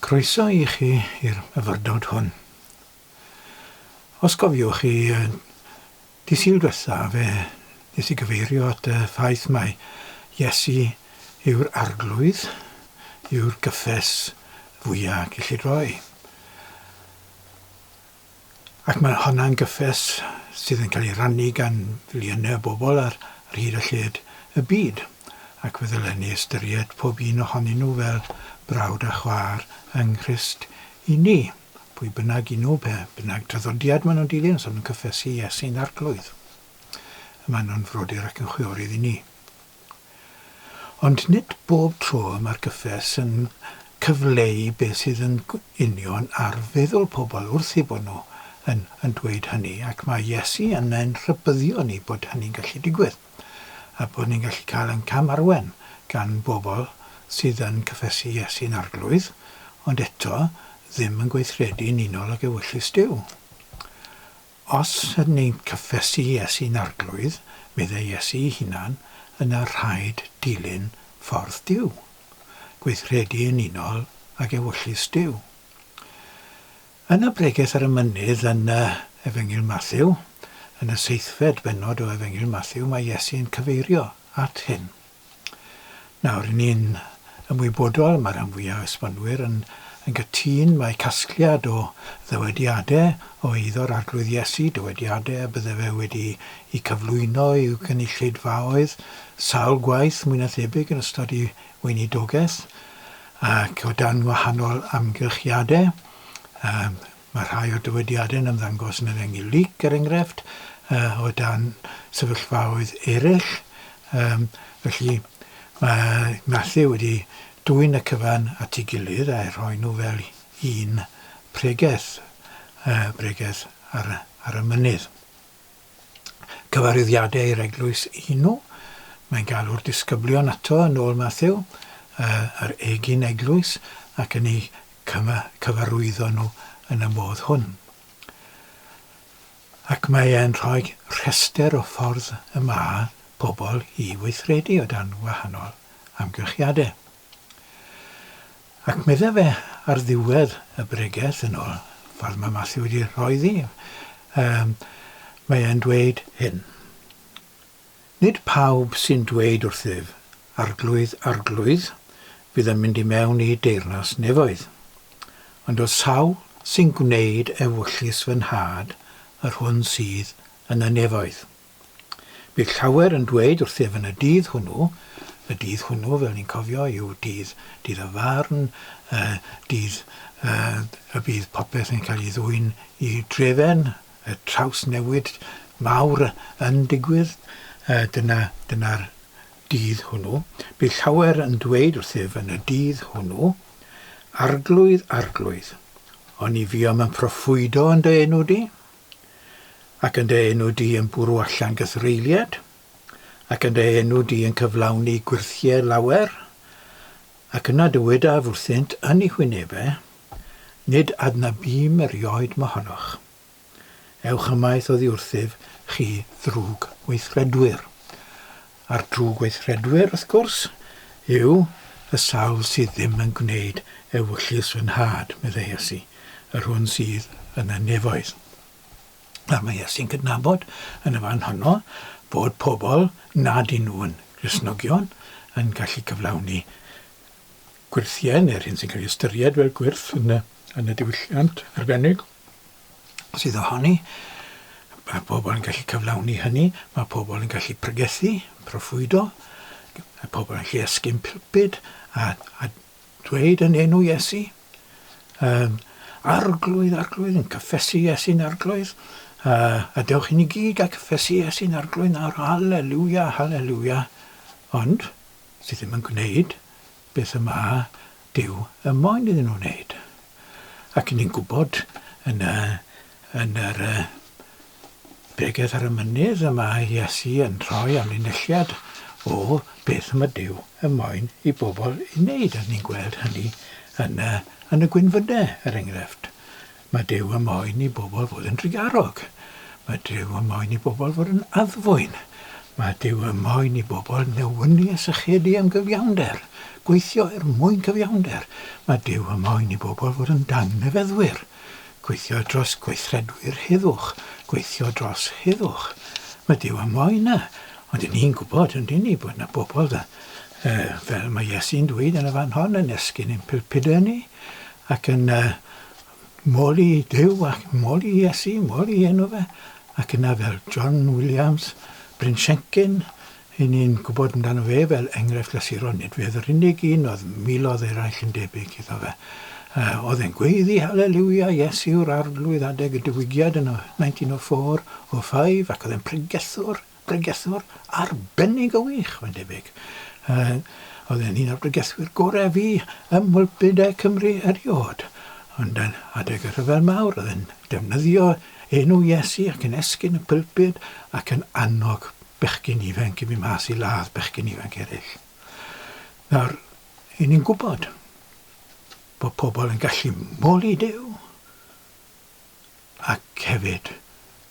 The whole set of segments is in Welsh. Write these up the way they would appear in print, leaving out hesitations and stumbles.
Croeso i chi i'r myfyrdod hwn. Os gofiwch chi, dy Sul dwetha fe nes i gyfeirio at y ffaith mai Iesu yw'r Arglwydd, yw'r gyffes fwya gellid roi. Ac mae honna'n gyffes sydd yn cael ei rannu gan filiynau o bobl ar hyd a lled y byd, ac fe ddylen ni ystyried pob un ohonyn nhw fel brawd a chwaer yng Nghrist i ni, pwy bynnag i nhw, pe bynnag traddodiad maen nhw'n dilyn, os ydyn nhw'n cyffesu Iesu'n Arglwydd. Y maen nhw'n frodyr ac yn chwiorydd i ni. Ond nid bob tro y mae'r gyffes yn cyfleu beth sydd yn union ar feddwl pobl wrth eu bod nhw yn yn dweud hynny, ac mae Iesu yn ein rhybuddio ni bod hynny'n gallu digwydd, a bod ni'n gallu cael ein cam-arwain gan bobl sydd yn cyffesu Iesu'n Arglwydd, ond eto ddim yn gweithredu yn unol ag ewyllys Duw. Os ydyn ni'n cyffesu Iesu'n Arglwydd, meddai Iesu ei hunan, yna rhaid dilyn ffordd Duw, gweithredu yn unol ag ewyllys Duw. Yn y Bregeth ar y Mynydd yn Efengyl Mathew, yn y seithfed bennod o Efengyl Mathew, mae Iesu'n cyfeirio at hyn. Nawr, ry'n ni'n ymwybodol, mae rhan fwyaf o esbonwyr yn, yn gytûn mai casgliad o ddywediadau o eiddo'r Arglwydd Iesu, dywediadau y bydde fe wedi eu cyflwyno i'w gynulleidfaoedd sawl gwaith mwy na thebyg yn ystod ei weinidogaeth, ac o dan wahanol amgylchiadau. Um, Mae rhai o'r dywediadau'n ymddangos yn Efengyl Luc, er enghraifft, o dan sefyllfaoedd eraill. Felly, mae Mathew wedi dwyn y cyfan at ei gilydd a'u rhoi nhw fel un pregeth, bregeth ar, ar y mynydd. Cyfarwyddiadau i'r eglwys i nhw. Mae'n galw'r disgyblion ato yn ôl Mathew, yr egin eglwys, ac yn ei cyfarwyddo nhw yn y modd hwn. Ac mae e'n rhoi rhestr o ffordd y mae pobl i weithredu o dan wahanol amgylchiadau. Ac medde fe ar ddiwedd y bregeth, yn ôl ffordd mae Matthew wedi rhoi ddi, um, mae e'n dweud hyn. Nid pawb sy'n dweud wrthyf, 'Arglwydd, Arglwydd', fydd yn mynd i mewn i deyrnas nefoedd. Ond y sawl sy'n gwneud ewyllys fy Nhad, yr hwn sydd yn y nefoedd. Bydd llawer yn dweud wrthyf yn y dydd hwnnw, y dydd hwnnw, fel ni'n cofio, yw dydd, dydd y farn, dydd y bydd popeth yn cael ei ddwyn i drefen, y trawsnewid mawr yn digwydd, dyna, dyna'r dydd hwnnw. Bydd llawer yn dweud wrthyf yn y dydd hwnnw, Arglwydd, Arglwydd, oni fuom yn proffwydo yn dy enw di? Ac yn dy enw di yn bwrw allan gythreuliad? Ac yn dy enw di yn cyflawni gwyrthiau lawer? Ac yna dywedaf wrthynt yn eu hwynebau, Nid adnabûm erioed mohonoch. Ewch ymaith oddi wrthyf, chi ddrwg weithredwyr. A'r drwg weithredwyr, wrth gwrs, yw y sawl sydd ddim yn gwneud ewyllys fy Nhad, meddai Iesu, yr hwn sydd yn y nefoedd. A mae Iesu'n cydnabod yn y fan honno bod pobl nad y'n nhw yn Gristnogion yn gallu cyflawni gwyrthiau, neu'r hyn sy'n cael ei ystyried fel gwyrth yn y, yn y diwylliant arbennig sydd ohoni. Mae pobl yn gallu cyflawni hynny, mae pobl yn gallu pregethu, proffwydo, mae pobl yn gallu esgyn pulpud a, a dweud yn enw Iesu. Um, arglwydd, arglwydd, yn cyffesu Iesu'n arglwydd. Uh, a dewch i ni gyd a cyffesu Iesu'n arglwydd nawr, haleluia, haleluia. Ond, sydd ddim yn gwneud beth y mae Duw yn moyn iddyn nhw wneud. Ac ni'n gwybod yn y, yn yr uh, bregeth ar y mynydd y mae Iesu yn rhoi amlinelliad o beth mae Duw yn moyn i bobl i wneud. A ni'n gweld hynny yn y, yn y gwynfydau, er enghraifft. Mae Duw yn moyn i bobl fod yn drugarog. Mae Duw yn moyn i bobl fod yn addfwyn. Mae Duw yn moyn i bobl newynu a sychedu am gyfiawnder, gweithio er mwyn cyfiawnder. Mae Duw yn moyn i bobl fod yn dangnefeddwyr, gweithio dros gweithredwyr heddwch, gweithio dros heddwch. Mae Duw yn moyn 'na. Ond 'yn ni'n gwybod, yn dyn ni, bod 'na bobl da, uh, fel mae Iesu'n dweud yn y fan hon, yn esgyn ein pulpudau ni, ac yn uh, moli Duw ac moli Iesu, moli enw fe, ac yna fel John Williams, Bryn Siencyn, i ni'n gwybod amdano fe fel enghraifft glasurol, nid fe oedd yr unig un, oedd miloedd eraill yn debyg iddo fe. Uh, oedd e'n gweiddi haleliwia, Iesu yw'r arglwydd adeg y diwygiad yn 1904 o 5, ac oedd e'n pregethwr Bregethwr arbennig o wych, mae'n debyg. Uh, oedd e'n un o'r bregethwyr gorau fi ym mhulpud De Cymru erioed. Ond yn adeg y rhyfel mawr, oedd e'n defnyddio enw Iesu ac yn esgyn y pulpud ac yn annog bechgyn ifanc i fynd mas i ladd bechgyn ifanc eraill. Nawr, i ni'n gwybod bod pobl yn gallu moli Duw, ac hefyd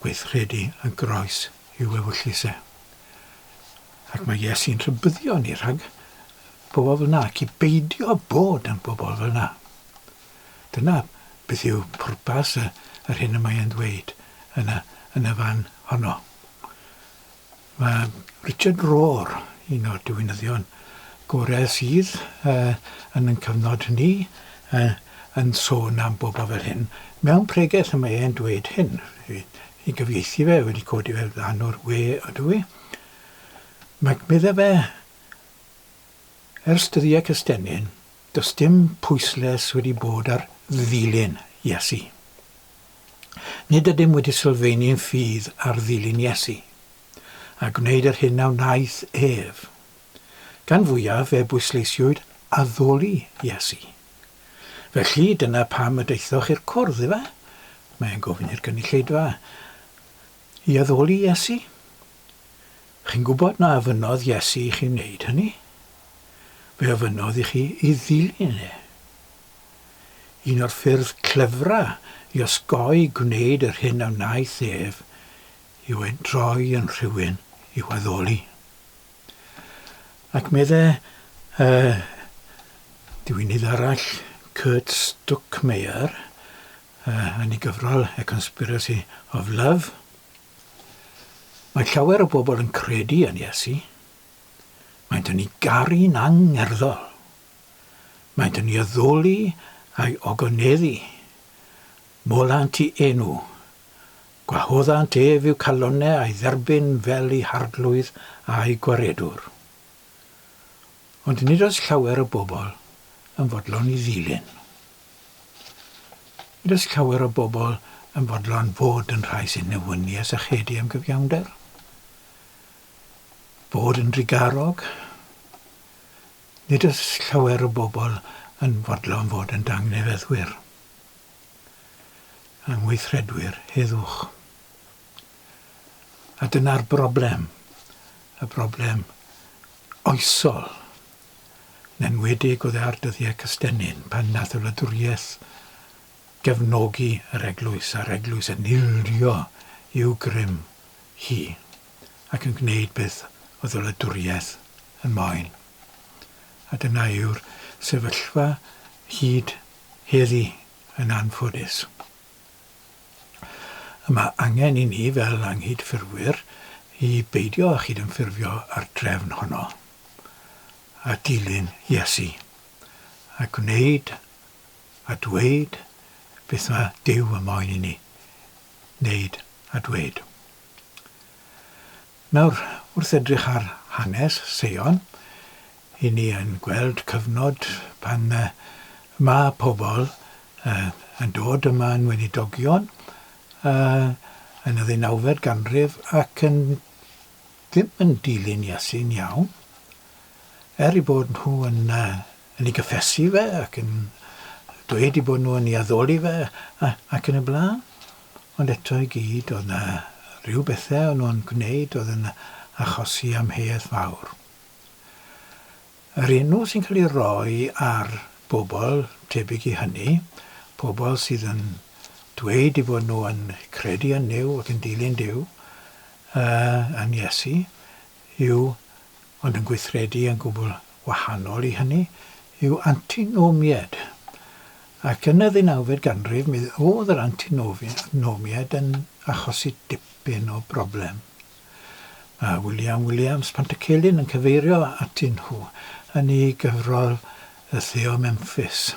gweithredu yn groes i'w ewyllys e. Ac mae Iesu'n rhybuddio ni rhag bobl fel 'na, ac i beidio bod yn bobl fel 'na. Dyna beth yw pwrpas y, yr hyn y mae e'n ddweud yn y, yn y fan honno. Mae Richard Rohr, un o'r diwinyddion gorau sydd uh, yn ein cyfnod ni, uh, yn sôn am bobl fel hyn. Mewn pregeth y mae e'n dweud hyn. I, i gyfieithu fe, wedi codi fe lan o'r we ydw i. Mae medde fe, ers dyddiau Cystennin, does dim pwysles wedi bod ar ddilyn Iesu. Nid ydym wedi sylfaenu'n ffydd ar ddilyn Iesu, a gwneud yr hyn a wnaeth ef. Gan fwyaf fe bwysleisiwyd addoli Iesu. Felly, dyna pam y daethoch i'r cwrdd, ife? Mae'n gofyn i'r gynulleidfa. I addoli Iesu? Chi'n gwybod na ofynnodd Iesu i chi wneud hynny? Fe ofynnodd i chi i ddilyn e. Un o'r ffyrdd clefra i osgoi gwneud yr hyn a wnaeth ef yw ei droi yn rhywun i'w addoli. Ac medde y diwinydd arall, Kurt Stuckmeyer, yn ei gyfrol A Conspiracy of Love, mae llawer o bobl yn credu yn Iesu, maent yn ei garu'n angerddol. Maent yn ei addoli a'i ogoneddu. Molant i enw. Gwahoddant ef i'w calonnau a'i dderbyn fel eu harglwydd a'u gwaredwr. Ond nid oes llawer o bobl yn fodlon i ddilyn. Nid oes llawer o bobl yn fodlon fod yn rhai sy'n newynu a sychedu am gyfiawnder. Bod yn drugarog. Nid oes llawer o bobl yn fodlon fod yn dangnefeddwyr, yn weithredwyr heddwch. A dyna'r broblem, y broblem oesol, yn enwedig oddi ar dyddiau Cystennin, pan nath y wladwriaeth gefnogi yr eglwys, a'r eglwys yn ildio i'w grym hi. ac yn gwneud beth oedd y wladwriaeth yn moyn. A dyna yw'r sefyllfa hyd heddi yn anffodus. Y mae angen i ni fel anghydffurfwyr i beidio â chydymffurfio â'r drefn honno a dilyn Iesu a gwneud a dweud beth mae Duw yn moyn i ni wneud a dweud. Nawr, wrth edrych ar hanes Seion, i ni yn gweld cyfnod pan mae pobl yn dod yma yn weinidogion yn y ddeunawfed ganrif ac yn ddim yn dilyn Iesu'n iawn, er eu bod nhw yn yn ei gyffesu fe ac yn dweud eu bod nhw yn ei addoli fe ac yn y blaen. Ond eto i gyd, oedd 'na ryw bethau o'n nhw'n gwneud oedd yn achosi amheuaeth fawr. Yr enw sy'n cael ei roi ar bobl tebyg i hynny, pobl sydd yn dweud eu bod nhw yn credu yn Nuw ac yn dilyn Duw, uh, yn Iesu, yw, ond yn gweithredu yn gwbl wahanol i hynny, yw antinomied. Ac yn y ddeunawfed ganrif mi oedd yr antinomied yn achosi dipyn o broblem. Mae William Williams Pantycelyn yn cyfeirio atyn nhw yn ei gyfrol The Theo Memphis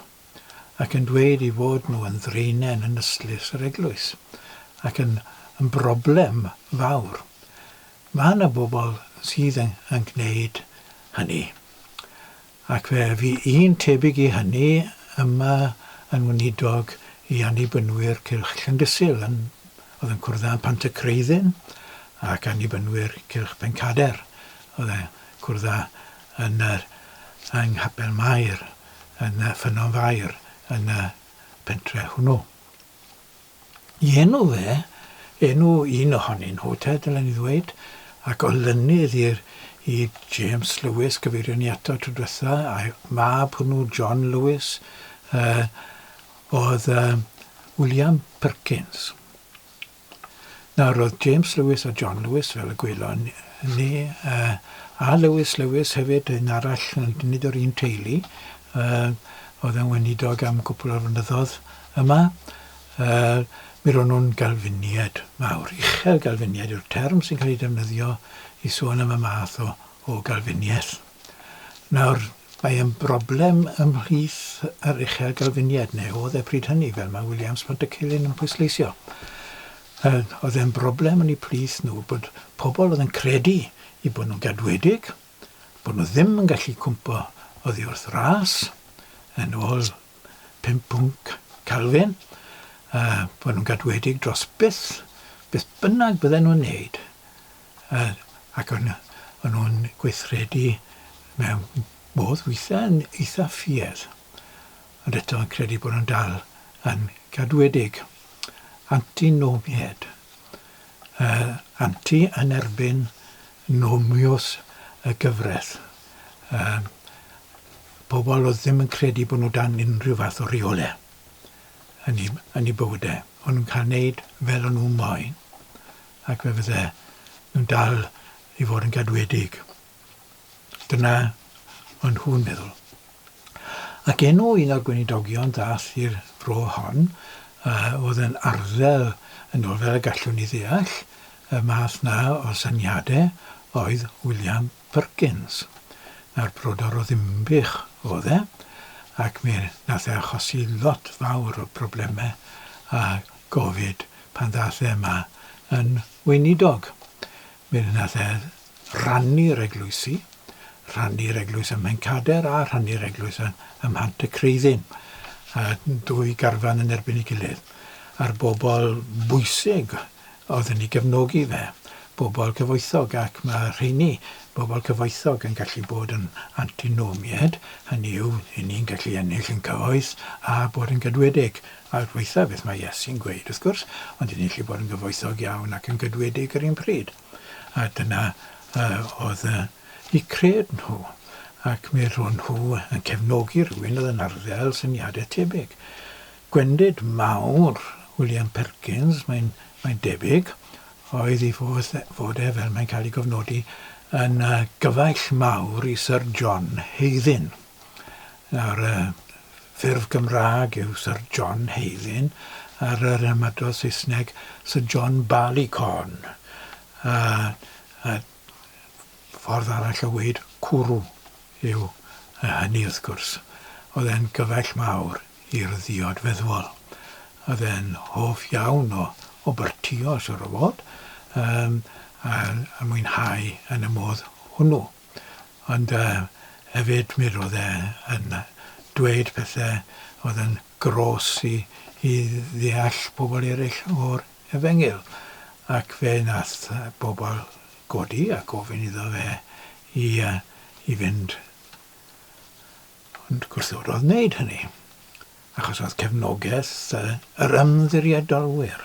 ac yn dweud eu fod nhw yn ddraenen yn ystlys yr eglwys ac yn yn broblem fawr. Mae yna bobl sydd yn, yn gwneud hynny. Ac fe fu un tebyg i hynny yma yn weinidog i Annibynwyr Cylch Llandysul yn, oedd yn cwrdd â Phantycreuddyn ac Annibynwyr Cylch Pencader oedd yn cwrdd â yn yr, yng Nghapel Mair yn Ffynnon Fair yn y pentre hwnnw. I enw fe, enw un ohonyn nhw te, dylen ni ddweud, ac olynydd i'r i James Lewis, gyfeirion ni ato tro diwetha, a'i mab hwnnw, John Lewis, uh, oedd uh, William Perkins. Nawr, roedd James Lewis a John Lewis, fel y gwelon ni, uh, a Lewis Lewis hefyd, un arall, nid o'r un teulu, uh, oedd yn weinidog am gwpl o flynyddoedd yma. Uh, mi ro'n nhw'n galfiniad mawr. Uchel galfiniad yw'r term sy'n cael ei defnyddio i sôn am y math o, o galfiniaeth. Nawr, mae e'n broblem ymhlith yr uchel Galfiniaid, neu oedd e pryd hynny, fel mae Williams Pontycelyn yn pwysleisio. Oedd e'n broblem yn eu plith nhw bod pobl oedd yn credu eu bod nhw'n gadwedig, bod nhw ddim yn gallu cwmpo oddi wrth ras, yn ôl pump pwnc Calvin, bod nhw'n gadwedig dros byth, beth bynnag bydden nhw'n neud. Ac o'n o'n nhw'n gweithredu mewn modd weithiau yn eitha ffiedd, ond eto yn credu bod nhw'n dal yn gadwedig. Antinomied. Uh, anti yn erbyn nomios y gyfraith. Uh, pobl oedd ddim yn credu bod nhw dan unrhyw fath o reolau yn eu, yn eu bywydau. O'n nhw'n cael wneud fel o'n nhw'n moyn. ac fe fydde nhw'n dal i fod yn gadwedig. Dyna o'n nhw'n meddwl. Ac enw un o'r gweinidogion ddath i'r fro hon, uh, oedd yn arddel yn ôl fel y gallwn ni ddeall, y math na o syniadau oedd William Perkins. Na'r brodor o Ddinbych oedd e, ac mi nath e achosi lot fawr o broblemau a gofid pan ddaeth e yma yn weinidog. Mi wnaeth e rannu'r eglwysi, rhannu'r eglwys ym Mhencader a rhannu'r eglwys ym Mhant-y-creuddyn, a dwy garfan yn erbyn ei gilydd. A'r bobl bwysig oedd yn ei gefnogi fe, bobl cyfoethog, ac mae rheini, bobl cyfoethog, yn gallu bod yn antinomied, hynny yw, i ni'n gallu ennill yn cyfoeth a bod yn gadwedig. A gwaetha beth mae Iesu'n gweud, wrth gwrs, ond i ni'n gallu bod yn gyfoethog iawn ac yn gadwedig yr un pryd. A dyna uh, oedd uh, eu cred nhw. Ac mi ro'n nhw yn cefnogi rhywun oedd yn arddel syniadau tebyg. Gwendid mawr William Perkins, mae'n mae debyg, oedd ei fod, fod e, fel mae'n cael ei gofnodi, yn uh, gyfaill mawr i Sir John Heiddyn. Nawr, uh, ffurf Gymraeg yw Sir John Heiddyn, ar yr ymadrodd Saesneg Sir John Barleycorn. A, a ffordd arall o weud cwrw yw hynny wrth gwrs. Oedd e'n gyfaill mawr i'r ddiod feddwol. Oedd e'n hoff iawn o, o byrtio, siwr o fod, um, a, a mwynhau yn y modd hwnnw. Ond uh, hefyd mi roedd e yn dweud pethau oedd yn gros i, i ddeall pobl eraill o'r efengyl. Ac fe nath bobl godi a gofyn iddo fe i, uh, i fynd. Ond gwrthododd wneud hynny, achos oedd cefnogaeth uh, yr ymddiriedolwyr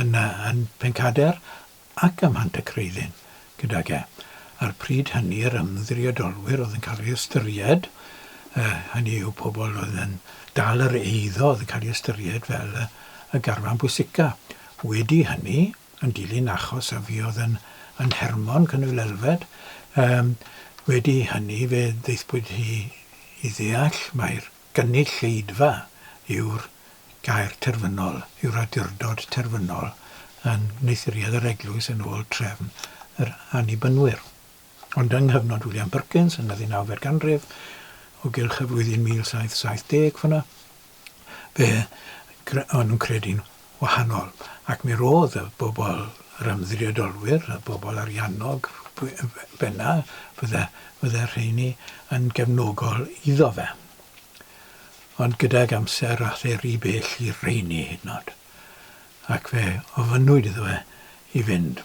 yn, uh, yn Pencader ac ym Mhantacreuddyn gydag e. A'r pryd hynny yr ymddiriedolwyr oedd yn cael eu ystyried, hynny yw pobl oedd yn dal yr eiddo oedd yn cael ei ystyried fel y, y garfan bwysica. Wedi hynny, yn dilyn achos a fuodd yn yn Hermon, Cynwyl Elfed. Um, wedi hynny fe ddeithpwyd hi i ddeall mai'r gynulleidfa yw'r gair terfynol, yw'r awdurdod terfynol yn wneuthuriad yr eglwys yn ôl trefn yr Annibynwyr. Ond yng nghyfnod William Perkins yn y ddeunawfed ganrif, o gylch y flwyddyn 1770 fan'na, fe o'n nhw'n credu'n wahanol. Ac mi roedd y bobl, yr ymddiriedolwyr, y bobl ariannog benna, fydde, fydde rheini yn gefnogol iddo fe. Ond gydag amser ath e rhy bell i reini hyd yn oed. Ac fe ofynnwyd iddo fe i fynd.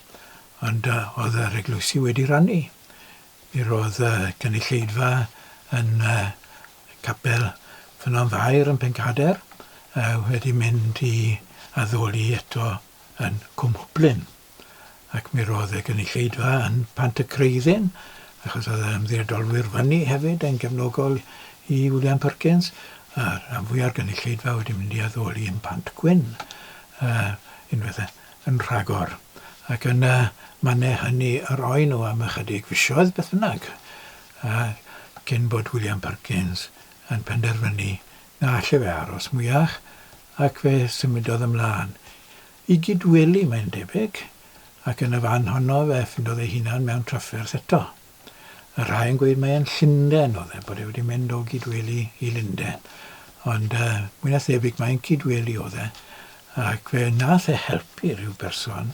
Ond oedd yr eglwysi wedi rannu. Mi roedd y gynulleidfa yn capel Ffynnon Fair yn Pencader wedi mynd i addoli eto yn Cwmhwplyn. Ac mi roedd y gynulleidfa yn Pant-y-creuddyn, achos oedd yr ymddiriedolwyr fyny hefyd yn gefnogol i William Perkins, a'r rhan fwya'r gynulleidfa wedi mynd i addoli yn Pant Gwyn, unwaith yn rhagor. Ac yn y mannau hynny yr oen nhw am ychydig fisoedd beth bynnag, cyn bod William Perkins yn penderfynu na alle fe aros mwyach, ac fe symudodd ymlaen i Gydweli, mae'n debyg, ac yn y fan honno fe ffindodd ei hunan mewn trafferth eto. Y rhai yn gweud mai yn Llundain oedd e, bod e wedi mynd o Gydweli i Lundain. Ond uh, mwy na thebyg mae'n Cydweli oedd e, ac fe nath e helpu rhyw berson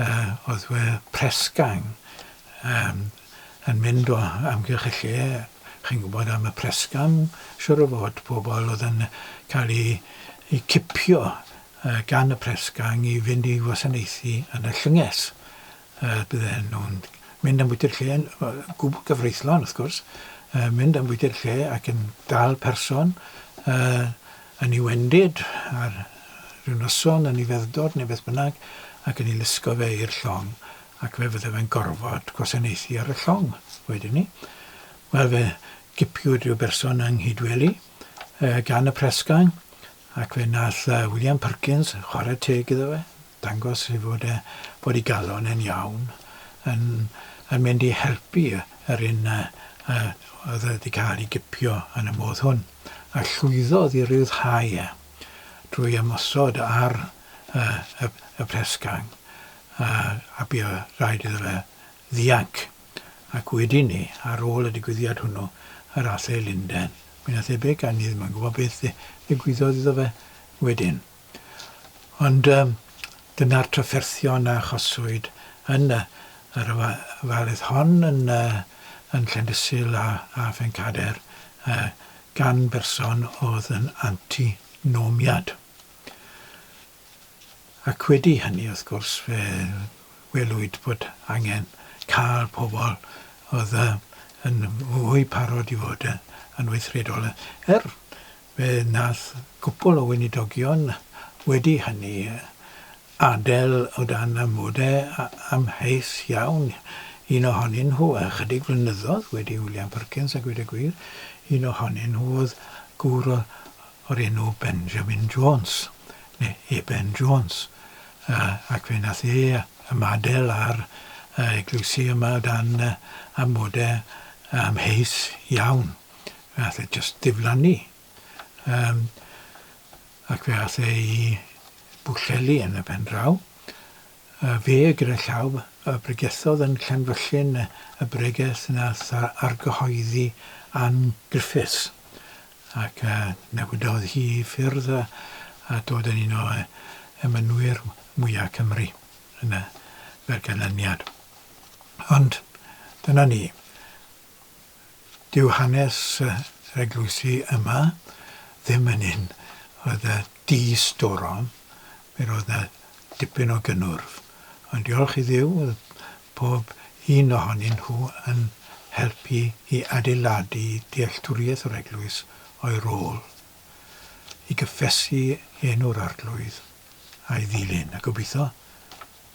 uh, oedd we pressgang um, yn mynd o amgylch y lle. Chi'n gwybod am y pressgang, siwr o fod pobl oedd yn cael ei, ei cipio uh, gan y pressgang i fynd i wasanaethu yn y llynges. Bydden nhw'n mynd am bwyty'r lle, gwbl gyfreithlon wrth gwrs, mynd am bwyty'r lle ac yn dal person yn ei wendid ar rhyw noson yn ei feddwdod neu beth bynnag ac yn ei lusgo fe i'r llong ac fe fydde fe'n gorfod gwasanaethu ar y llong wedyn ni. Wel fe gipiwyd rhyw berson yng Nghydweli gan y pressgang ac fe nath William Perkins chwarae teg iddo fe dangos ei fod e, fod ei galon e'n iawn, yn, yn mynd i helpu yr un uh, uh, oedd wedi cael ei gipio yn y modd hwn. A llwyddodd i ryddhau e drwy ymosod ar uh, y, y presgang, uh, a bu rhaid iddo fe ddianc. Ac wedi ni, ar ôl y digwyddiad hwnnw, yr ath e i Lunden. Mwy na thebyg, a ni ddim yn gwybod beth ddigwyddodd iddo fe wedyn. Ond um, dyna'r trafferthion a achoswyd yn y, yr ofalaeth hon yn, uh, yn Llandysul a, a Phencader uh, gan berson oedd yn antinomiad. Ac wedi hynny, wrth gwrs, fe welwyd bod angen cael pobl oedd yn fwy parod i fod yn weithredol. Er Fe wnaeth cwpwl o weinidogion wedi hynny adael o dan amodau amheus iawn. Un ohonyn nhw, ychydig flynyddoedd wedi William Perkins a gweud y gwir, un ohonyn nhw oedd gŵr o'r enw Benjamin Jones, neu Eben Jones, ac fe wnaeth e ymadael â'r eglwysi yma o dan amodau amheus iawn. Fe ath e jyst diflannu. Um, ac fe ath e i Bwllheli yn y pen draw. Fe gyda llaw y bregethodd yn Llanfyllin y bregeth nath argyhoeddi Ann Griffiths. Ac uh, newidodd hi ffyrdd a, a dod yn un o emynwyr mwyaf Cymru yn y fel ganlyniad. Ond dyna ni. Dyw hanes yr eglwysi yma ddim yn un oedd y di-storom, mi roedd 'na dipyn o gynnwrf. Ond diolch i Dduw, oedd pob un ohonyn nhw yn helpu i adeiladu dealltwriaeth o'r eglwys o'i rôl i gyffesu enw'r Arglwydd a'i ddilyn, a gobeithio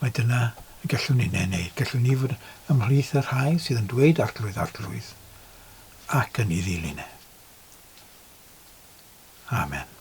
mai dyna y gallwn ninnau wneud. Gallwn ni fod ymhlith y rhai sydd yn dweud Arglwydd, Arglwydd, ac yn ei ddilyn e. Amen.